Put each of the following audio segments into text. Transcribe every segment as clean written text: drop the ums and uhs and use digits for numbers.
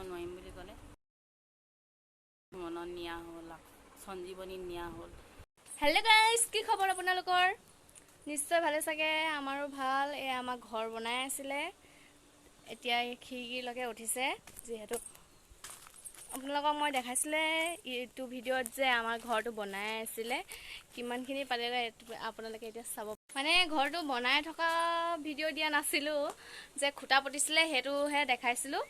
নোৱাৰিম বুলি ক'লে। মনত নিয়া হ'ল, সঞ্জীৱনীত নিয়া হ'ল। হেল্ল' গাইজ, কি খবৰ আপোনালোকৰ? নিশ্চয় ভালে চাগে, আমাৰো ভাল। এই আমাৰ ঘৰ বনাই আছিলে, এতিয়া এই খিৰিকীলৈকে উঠিছে। যিহেতু আপোনালোকক মই দেখাইছিলে এইটো ভিডিঅ'ত যে আমাৰ ঘৰটো বনাই আছিলে, কিমানখিনি পালেগৈ আপোনালোকে এতিয়া চাব। মানে ঘৰটো বনাই থকা ভিডিঅ' দিয়া নাছিলোঁ, যে খুঁটা পুতিছিলে সেইটোহে দেখাইছিলোঁ।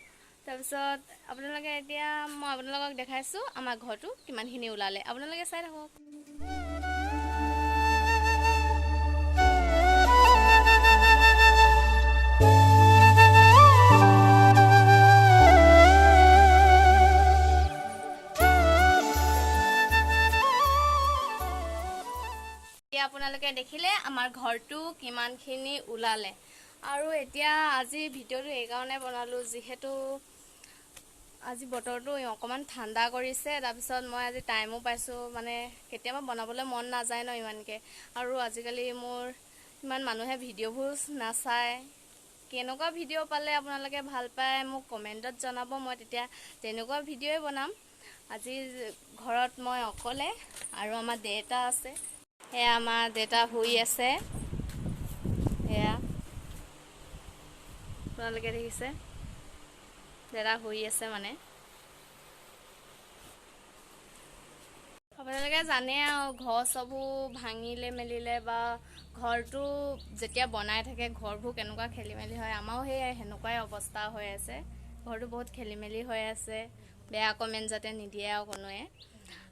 তাৰপিছত আপোনালোকে এতিয়া মই আপোনালোকক দেখাইছোঁ আমাৰ ঘৰটো কিমানখিনি ওলালে, আপোনালোকে চাই থাকক। আপোনালোকে দেখিলে আমাৰ ঘৰটো কিমানখিনি ওলালে। আৰু এতিয়া আজি ভিডিঅ'টো এইকাৰণে বনালোঁ, যিহেতু আজি বতৰটো অকণমান ঠাণ্ডা কৰিছে। তাৰপিছত মই আজি টাইমো পাইছোঁ, মানে কেতিয়াবা বনাবলৈ মন নাযায় ন ইমানকৈ। আৰু আজিকালি মোৰ ইমান মানুহে ভিডিঅ'বোৰ নাচায়। কেনেকুৱা ভিডিঅ' পালে আপোনালোকে ভাল পায় মোক কমেণ্টত জনাব, মই তেতিয়া তেনেকুৱা ভিডিঅ'ই বনাম। আজি ঘৰত মই অকলে আৰু আমাৰ দেউতা আছে। এয়া আমাৰ দেউতা শুই আছে, এয়া আপোনালোকে দেখিছে দেউতা শুই আছে। মানে আপোনালোকে জানে আৰু ঘৰ চববোৰ ভাঙিলে মেলিলে বা ঘৰটো যেতিয়া বনাই থাকে ঘৰবোৰ কেনেকুৱা খেলি মেলি হয়। আমাৰো সেই সেনেকুৱাই অৱস্থা হৈ আছে, ঘৰটো বহুত খেলি মেলি হৈ আছে। বেয়া কমেণ্ট যাতে নিদিয়ে আৰু কোনোৱে।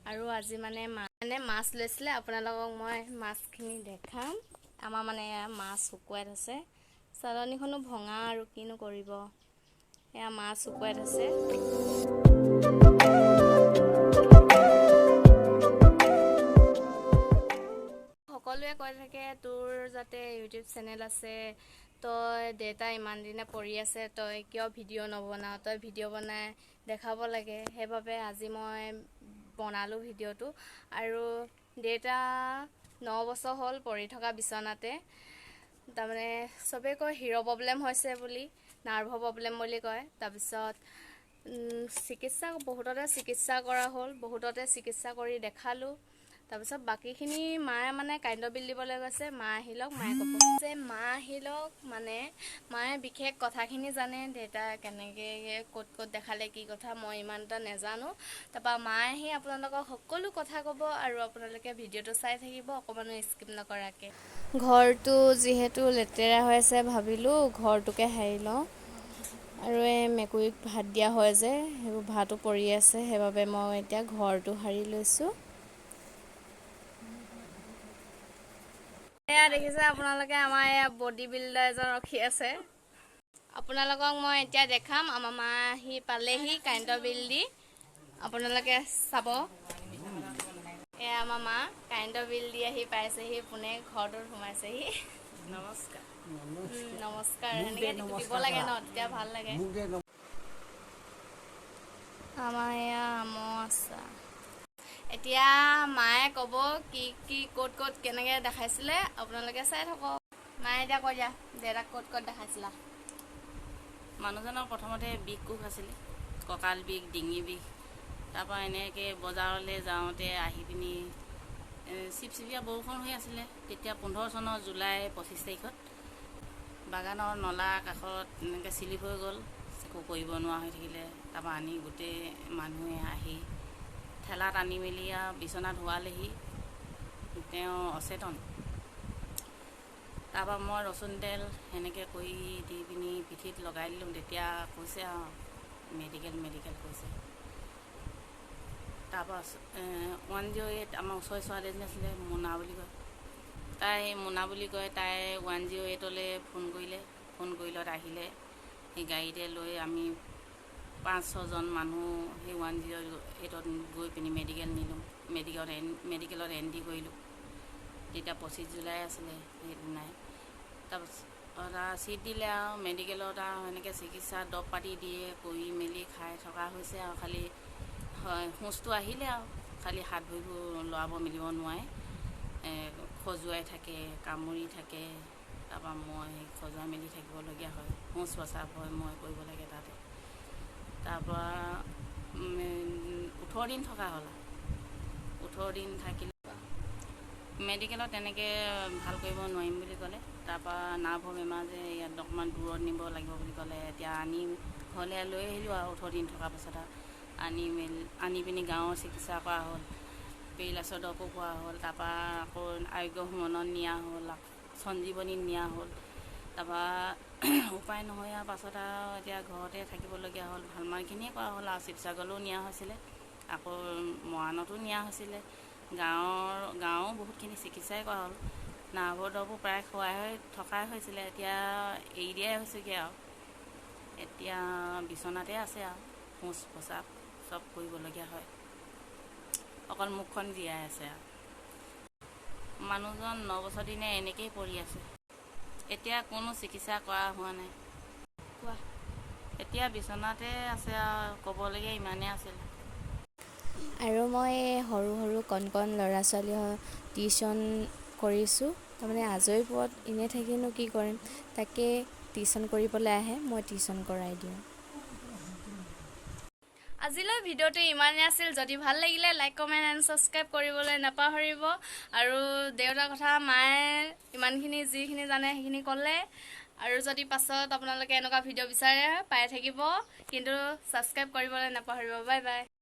আৰু আজি মানে মানে মাছ লৈছিলে, আপোনালোকক মই মাছখিনি দেখাম। আমাৰ মানে মাছ শুকুৱাই থৈছে, চালনীখনো ভঙা আৰু কিনো কৰিব, এয়া মাছ শুকুৱাই থৈছে। সকলোৱে কৈ থাকে তোৰ যাতে ইউটিউব চেনেল আছে, তই দেউতা ইমান দিনে পৰি আছে, তই কিয় ভিডিঅ' নবনাও, তই ভিডিঅ' বনাই দেখাব লাগে। সেইবাবে আজি মই বনালোঁ ভিডিঅ'টো। আৰু দেউতা 9 বছৰ হ'ল পৰি থকা বিচনাতে। তাৰমানে চবেই কয় হিৰ' প্ৰব্লেম হৈছে বুলি, নাৰ্ভৰ প্ৰব্লেম বুলি কয়। তাৰপিছত চিকিৎসা বহুততে চিকিৎসা কৰা হ'ল, বহুততে চিকিৎসা কৰি দেখালোঁ। তাৰপিছত বাকীখিনি মায়ে মানে কাৰেণ্টৰ বিল দিবলৈ গৈছে, মা আহি লওক মায়ে ক'ব যে মা আহি লওক, মানে মায়ে বিশেষ কথাখিনি জানে, দেউতা কেনেকৈ ক'ত ক'ত দেখালে কি কথা মই ইমান এটা নেজানো। তাৰপৰা মায়ে আহি আপোনালোকক সকলো কথা ক'ব আৰু আপোনালোকে ভিডিঅ'টো চাই থাকিব অকণমানো স্কিপ নকৰাকৈ। ঘৰটো যিহেতু লেতেৰা হৈ আছে, ভাবিলোঁ ঘৰটোকে সাৰি লওঁ। আৰু এই মেকুৰীক ভাত দিয়া হয় যে, সেইবোৰ ভাতো পৰি আছে, সেইবাবে মই এতিয়া ঘৰটো সাৰি লৈছোঁ। এয়া দেখিছে আপোনালোকে আমাৰ এয়া বডি বিল্ডাৰ এজন ৰখি আছে। আপোনালোকক মই এতিয়া দেখাম আমাৰ মা আহি পালেহি কাৰেণ্টৰ বিল দি, আপোনালোকে চাব। এয়া আমাৰ মা কাৰেণ্টৰ বিল দি আহি পাইছেহি, পোনে ঘৰটোত সোমাইছেহি। নমস্কাৰ। নমস্কাৰ, এনেকৈ দিব লাগে ন, তেতিয়া ভাল লাগে। আমাৰ এয়া আমৰ আচাৰ। এতিয়া মায়ে ক'ব কি কি ক'ত ক'ত কেনেকৈ দেখাইছিলে, আপোনালোকে চাই থাকক। মায়ে এতিয়া কৈ দিয়া দেউতাক ক'ত ক'ত দেখাইছিলা। মানুহজনৰ প্ৰথমতে বিষ কোষ আছিলে, কঁকাল বিষ, ডিঙি বিষ। তাৰপৰা এনেকৈ বজাৰলৈ যাওঁতে আহি পিনি চিপচিপীয়া বৰষুণ হৈ আছিলে তেতিয়া, 15 চনৰ জুলাই 25 তাৰিখত বাগানৰ নলাৰ কাষত এনেকৈ চিলিপ হৈ গ'ল, একো কৰিব নোৱাৰা হৈ থাকিলে। তাৰপৰা আনি গোটেই মানুহে আহি ঠেলাত আনি মেলি আৰু বিচনাত শোৱালেহি, তেওঁ অচেতন। তাৰপৰা মই ৰচুন তেল সেনেকৈ কৰি দি পিনি পিঠিত লগাই দিলোঁ, তেতিয়া কৈছে আৰু মেডিকেল মেডিকেল কৈছে। তাৰপৰা 108 আমাৰ ওচৰৰে ছোৱালী এজনী আছিলে, মোনা বুলি কয়, তাই মোনা বুলি কয়, তাই 108লৈ ফোন কৰিলে। ফোন কৰিলত আহিলে, সেই গাড়ীতে লৈ আমি 5-6জন মানুহ সেই 108ত গৈ পিনি মেডিকেল নিলোঁ। মেডিকেলত এণ্ট্ৰি কৰিলোঁ। তেতিয়া 25 জুলাই আছিলে সেইদিনাই। তাৰপিছত চিট দিলে আৰু মেডিকেলত আৰু সেনেকৈ চিকিৎসা দৰৱ পাতি দিয়ে কৰি মেলি খাই থকা হৈছে আৰু। খালি হুঁচটো আহিলে আৰু, খালি হাত ভৰিবোৰ লৰাব মেলিব নোৱাৰে, খজুৱাই থাকে, কামুৰি থাকে। তাৰপৰা মই খজুৱাই মেলি থাকিবলগীয়া হয়, শৌচ প্ৰস্ৰাৱ হয় মই কৰিব লাগে তাতে। তাৰপৰা 18 দিন থকা হ'ল। 18 দিন থাকিলে মেডিকেলত তেনেকৈ ভাল কৰিব নোৱাৰিম বুলি ক'লে। তাৰপৰা নাৰ্ভৰ বেমাৰ যে ইয়াত অকণমান দূৰত নিব লাগিব বুলি ক'লে। এতিয়া আনি ঘৰলৈ লৈ আহিলোঁ আৰু 18 দিন থকাৰ পাছত আৰু আনি পিনি গাঁৱৰ চিকিৎসা কৰা হ'ল, পেৰিলাছৰ দৰৱো খোৱা হ'ল। তাৰপৰা আকৌ আৰোগ্য ভ্ৰমণত নিয়া হ'ল, সঞ্জীৱনীত নিয়া হ'ল। তাৰপৰা উপায় নহয় আৰু পাছত আৰু এতিয়া ঘৰতে থাকিবলগীয়া হ'ল। ভালমানখিনিয়ে কৰা হ'ল আৰু শিৱসাগৰলৈও নিয়া হৈছিলে, আকৌ মৰাণতো নিয়া হৈছিলে। গাঁৱৰো বহুতখিনি চিকিৎসাই কৰা হ'ল। নাৰ্ভৰ দৰৱো প্ৰায় খুৱাই থকাই হৈছিলে, এতিয়া এৰি দিয়াই হৈছেগৈ আৰু। এতিয়া বিচনাতে আছে আৰু, শৌচ প্ৰস্ৰাৱ চব কৰিবলগীয়া হয়, অকল মুখখন জীয়াই আছে আৰু। মানুহজন 9 বছৰ দিনে এনেকেই পৰি আছে, এতিয়া কোনো চিকিৎসা কৰা হোৱা নাই। কোৱা। এতিয়া বিচনাতে আছে আৰু, ক'বলগীয়া ইমানেই আছিল। আৰু মই সৰু সৰু কণ কণ ল'ৰা ছোৱালী টিউশ্যন কৰিছোঁ। তাৰমানে আজৰি পৰত এনেই থাকিনো কি কৰিম, তাকে টিউশ্যন কৰিবলৈ আহে, মই টিউশ্যন কৰাই দিওঁ। আজিলৈ ভিডিঅ'টো ইমানেই আছিল। যদি ভাল লাগিলে লাইক, কমেণ্ট এণ্ড ছাবস্ক্ৰাইব কৰিবলৈ নাপাহৰিব। আৰু দেউতাৰ কথা মায়ে ইমানখিনি যিখিনি জানে সেইখিনি ক'লে। আৰু যদি পাছত আপোনালোকে এনেকুৱা ভিডিঅ' বিচাৰে পাই থাকিব, কিন্তু ছাবস্ক্ৰাইব কৰিবলৈ নাপাহৰিব। Bye bye.